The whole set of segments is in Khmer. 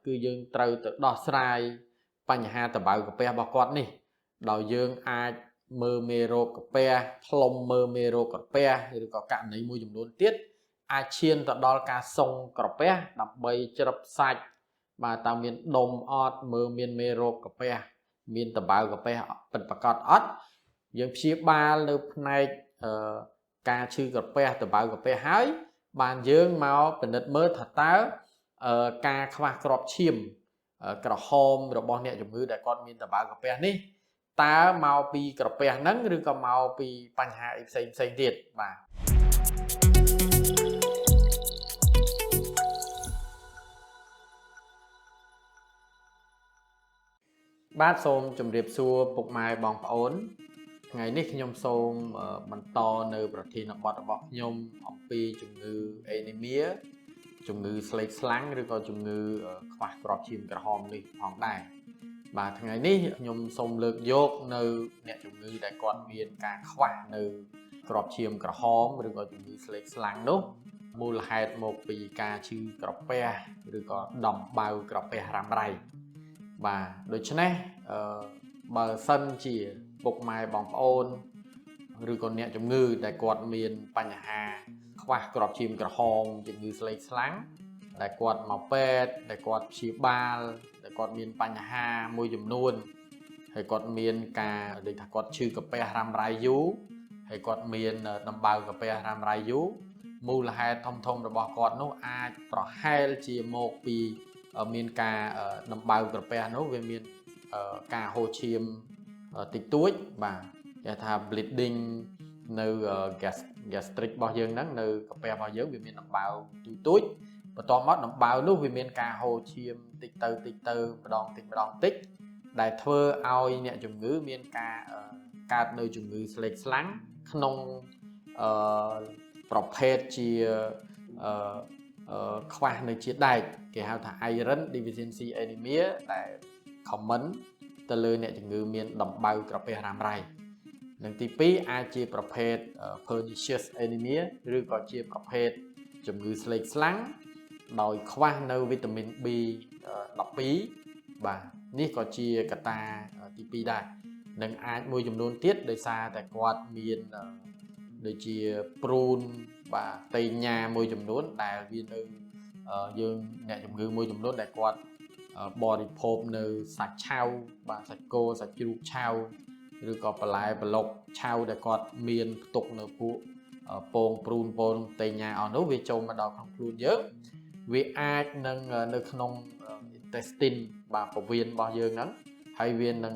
គឺយើងត្រូវទៅដោះស្រាយបញ្ហាដំបៅកាពះរបស់គាត់នេះដោយយើងអាចមើលមេរោគកាពះផ្លុំមើលមេរោគកាពះឬក៏ករណីមួយចំនួនទៀតអាចឈានទៅដល់ការសុងក្រពះដើម្បីច្រឹបសាច់បាទតើមានដុំអត់មើលមានមេរោគកាពះមានដំបៅកាពះពិតប្រាកដអត់យើងព្យាបាលនៅផ្នែកការឈឺក្រពះដំបៅកាពះហើយបានយើងមកពិនិត្យមើលថាតើការខ្វះគ្រាប់ឈាមក្រហមរបស់អ្នកជំងឺដែលគាត់មានដំបៅកាពះនេះតើមកពីក្រពះហ្នឹងឬក៏មកពីបញ្ហាអីផ្សេងផ្សេងទៀតបាទបាទសូមជម្រាបសួរពុកម៉ែបងប្អូនថ្ងៃនេះខ្ញុំសូមបន្តនៅប្រធានបទរបស់ខ្ញុំអំពីជំងឺអេនីមៀជំងឺស្លេកស្លាំងឬក៏ជំងឺខ្វះគ្រាប់ឈាមក្រហមនេះផងដែរបាទថ្ងៃនេះខ្ញុំសូមលើកយកនៅអ្នកជំងឺដែលគាត់មានការខ្វះនៅគ្រាប់ឈាមក្រហមឬក៏ជំងឺស្លេកស្លាំងនោះមូលហេតុមកពីការឈឺក្រពះឬក៏ដំបៅក្រពះរ៉ាំរ៉ៃបាទដូច្នេះបើសិនជាពុកម៉ែបងប្អូនឬក៏អ្នកជំងឺដែលគាត់មានបញ្ហាខ្វះគ្រាប់ឈាមក្រហមជំងឺស្លេកស្លាំងដែលគាត់មកពេទ្យដែលគាត់ព្យាបាលដែលគាត់មានបញ្ហាមួយចំនួនហើយគាត់មានការដូចថាគាត់ឈឺកាពះរ៉ាំរ៉ៃយូរហើយគាត់មានដំបៅកាពះរ៉ាំរ៉ៃយូរមូលហេតុធំៗរបស់គាត់នោះអាចប្រហែលជាមកពីមានការដំបៅក្រពះនោះវាមានការហូរឈាមតិចតួចបាទគេថា bleeding នៅ gastric របស់យើងហ្នឹងនៅកាពះរបស់យើងវាមានដំបៅទូចទូចបន្ទាប់មកដំបៅនោះវាមានការហូរឈាមតិចទៅតិចទៅម្ដងតិចម្ដងតិចដែលធ្វើឲ្យអ្នកជំងឺមានការកើតនៅជំងឺស្លេកស្លាំងក្នុងប្រភេទជាខ្វះនៅជាតិដែកគេហៅថា iron deficiency anemia ដែល common ទៅលើអ្នកជំងឺមានដំបៅក្រពះរ៉ាំរ៉ៃនិងទី2អាចជាប្រភេទ pernicious anemia ឬក៏ជាប្រភេទជំងឺស្លេកស្លាំងដោយខ្វះនៅវីតាមីន B12 បាទនេះក៏ជាកត្តាទី2ដែរនិងអាចមួយចំនួនទៀតដោយសារតែគាត់មានដូចជាព្រូនបាទតេញ៉ាមួយចំនួនដែលវានៅយើងអ្នកជំងឺមួយចំនួនដែលគាត់បរិភោគនៅសាច់ឆៅបាទសាច់គោសាច់ជ្រូកឆៅឬក៏បន្លែប្លុកឆៅដែលគាត់មានផ្ទុកនៅពួកពងព្រូនពងតេញ៉ាអស់នោះវាចូលមកដល់ក្នុងខ្លួនយើងវាអាចនឹងនៅក្នុង intestine បាទពោះវៀនរបស់យើងហ្នឹងហើយវានឹង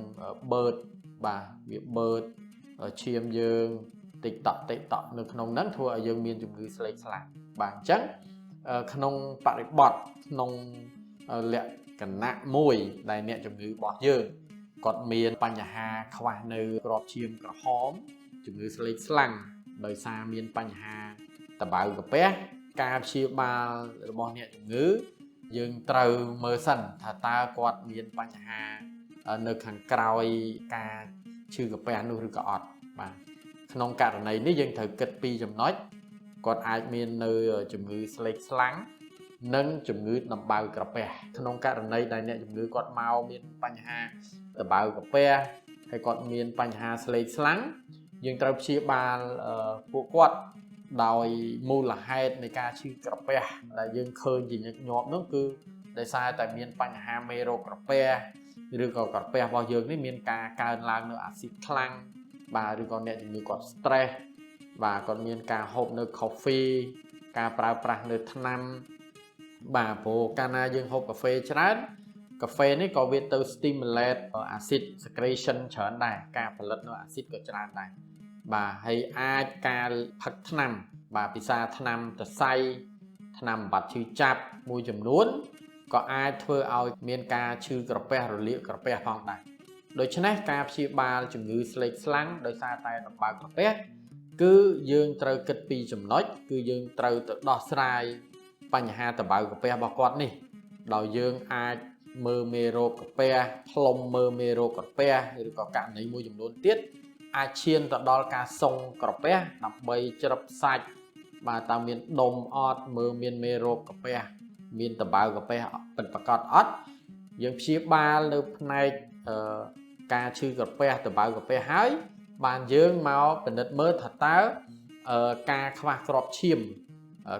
បឺតបាទវាបឺតឈាមយើងតិចតក់តិចតក់នៅក្នុងហ្នឹងធ្វើឲ្យយើងមានជំងឺស្លេកស្លាំងបាទអញ្ចឹងក្នុងបរិបទក្នុងលក្ខណៈមួយដែលអ្នកជំងឺរបស់យើងគាត់មានបញ្ហាខ្វះនៅគ្រាប់ឈាមក្រហមជំងឺស្លេកស្លាំងដោយសារមានបញ្ហាដំបៅកាពះការព្យាបាលរបស់អ្នកជំងឺយើងត្រូវមើលសិនថាតើគាត់មានបញ្ហានៅខាងក្រោយការឈឺកាពះនោះឬក៏អត់បាទក្នុងករណីនេះយើងត្រូវគិតពីរចំណុចគាត់អាចមាននៅជំងឺស្លេកស្លាំងនិងជំងឺដំបៅក្រពះក្នុងករណីដែលអ្នកជំងឺគាត់មកមានបញ្ហាដំបៅក្រពះហើយគាត់មានបញ្ហាស្លេកស្លាំងយើងត្រូវព្យាបាលពួកគាត់ដោយមូលហេតុនៃការឈឺក្រពះដែលយើងឃើញជាញឹកញាប់នោះគឺដោយសារតែមានបញ្ហាមេរោគក្រពះឬក៏ក្រពះរបស់យើងនេះមានការកើនឡើងនៅអាស៊ីតខ្លាំងបាទឬក៏អ្នកជំងឺគាត់ stress បាទគាត់មានការហូបនៅ coffee ការប្រើប្រាស់នៅថ្នាំបាទព្រោះកាលណាយើងហូបកាហ្វេច្រើនកាហ្វេនេះក៏វាទៅ stimulate acid secretion ច្រើនដែរការផលិតនៅអាស៊ីតក៏ច្រើនដែរបាទហើយអាចការផឹកថ្នាំបាទពិសាថ្នាំសរសៃថ្នាំបាត់ឈឺចាប់មួយចំនួនក៏អាចធ្វើឲ្យមានការឈឺក្រពះរលាកក្រពះផងដែរដូច្នេះការព្យាបាលជំងឺស្លេកស្លាំងដោយសារតែដំបៅក្រពះគឺយើងត្រូវគិតពីចំណុចគឺយើងត្រូវទៅដោះស្រាយបញ្ហាដំបៅកាពះរបស់គាត់នេះដោយយើងអាចមើលមេរោគកាពះផ្លុំមើលមេរោគកាពះឬក៏ករណីមួយចំនួនទៀតអាចឈានទៅដល់ការសុងក្រពះដើម្បីច្រឹបសាច់បាទតើមានដុំអត់មើលមានមេរោគកាពះ មានដំបៅក្រពះពិតប្រាកដអត់យើងព្យាបាលនៅផ្នែកការឈឺក្រពះដំបៅក្រពះហើយបានយើងមកពិនិត្យមើលថាតើការខ្វះគ្រាប់ឈាម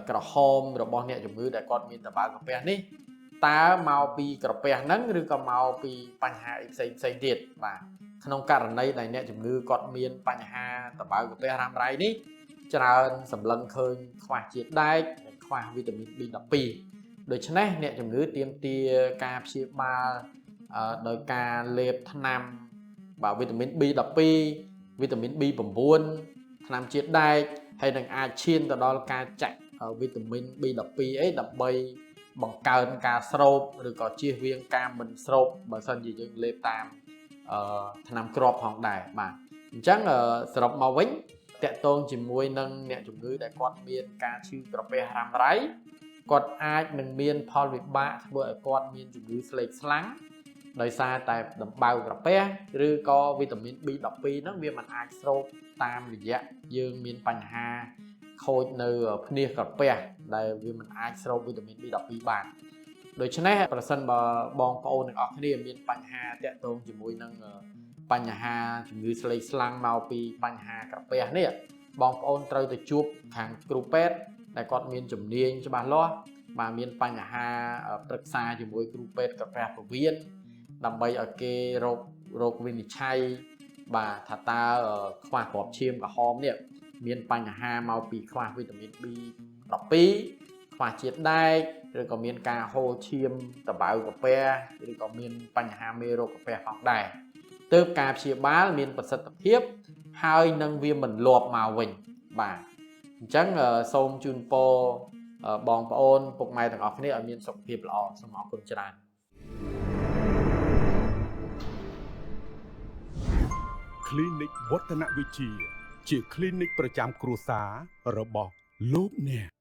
ក្រហមរបស់អ្នកជំងឺដែលគាត់មានដំបៅក្រពះនេះតើមកពីក្រពះហ្នឹងឬក៏មកពីបញ្ហាអីផ្សេងផ្សេងទៀតបាទក្នុងករណីដែលអ្នកជំងឺគាត់មានបញ្ហាដំបៅក្រពះរ៉ាំរ៉ៃនេះច្រើនសម្លឹងឃើញខ្វះជាតិដែកនិងខ្វះវីតាមីន B12 ដូច្នេះអ្នកជំងឺទាមទារការព្យាបាលដោយការលេបថ្នាំបាទវីតាមីន B12 វីតាមីន B9 ថ្នាំជាតិដែកហើយនឹងអាចឈានទៅដល់ការចាក់វីតាមីន B12 អីដើម្បីបង្កើនការស្រូបឬក៏ជៀសវាងការមិនស្រូបបើសិនជាយើងលេបតាមថ្នាំគ្រាប់ផងដែរបាទអញ្ចឹងសរុបមកវិញតកតងជាមួយនឹងអ្នកជំងឺដែលគាត់មានការឈឺក្រពះរ៉ាំរ៉ៃគាត់អាចនឹងមានផលវិបាកធ្វើឲ្យគាត់មានជំងឺស្លេកស្លាំងដោយសារតែដំបៅក្រពះឬក៏វីតាមីន B12 ហ្នឹងវាមិនអាចស្រូបតាមរយៈយើងមានបញ្ហាខូចនៅភ្នាសក្រពះដែលវាមិនអាចស្រូបវីតាមីន B12 បានដូច្នេះប្រសិនបើបងប្អូនទាំងអស់គ្នាមានបញ្ហាតាក់ទងជាមួយនឹងបញ្ហាជំងឺស្លេកស្លាំងមកពីបញ្ហាក្រពះនេះបងប្អូនត្រូវទៅជួបខាងគ្រូពេទ្យដែលគាត់មានជំនាញច្បាស់លាស់បាទមានបញ្ហាប្រឹក្សាជាមួយគ្រូពេទ្យក្រពះពោះវៀនដើម្បីឲ្យគេរោគវិនិច្ឆ័យបាទថាតើខ្វះគ្រាប់ឈាមក្រហមនេះមានបញ្ហាមកពីខ្វះវីតាមីន B12 ខ្វះជាតិដែកឬក៏មានការហូរឈាមដំបៅក្រពះឬក៏មានបញ្ហាមេរោគក្រពះផងដែរទើបការព្យាបាលមានប្រសិទ្ធភាពហើយនឹងវាមិនលាប់មកវិញបាទអញ្ចឹងសូមជូនពរបងប្អូនពុកម៉ែទាំងអស់គ្នាឲ្យមានសុខភាពល្អសូមអរគុណច្រើន Clinic វឌ្ឍនវិជ្ជាជា Clinic ប្រចាំគ្រួសាររបស់លោកអ្នក។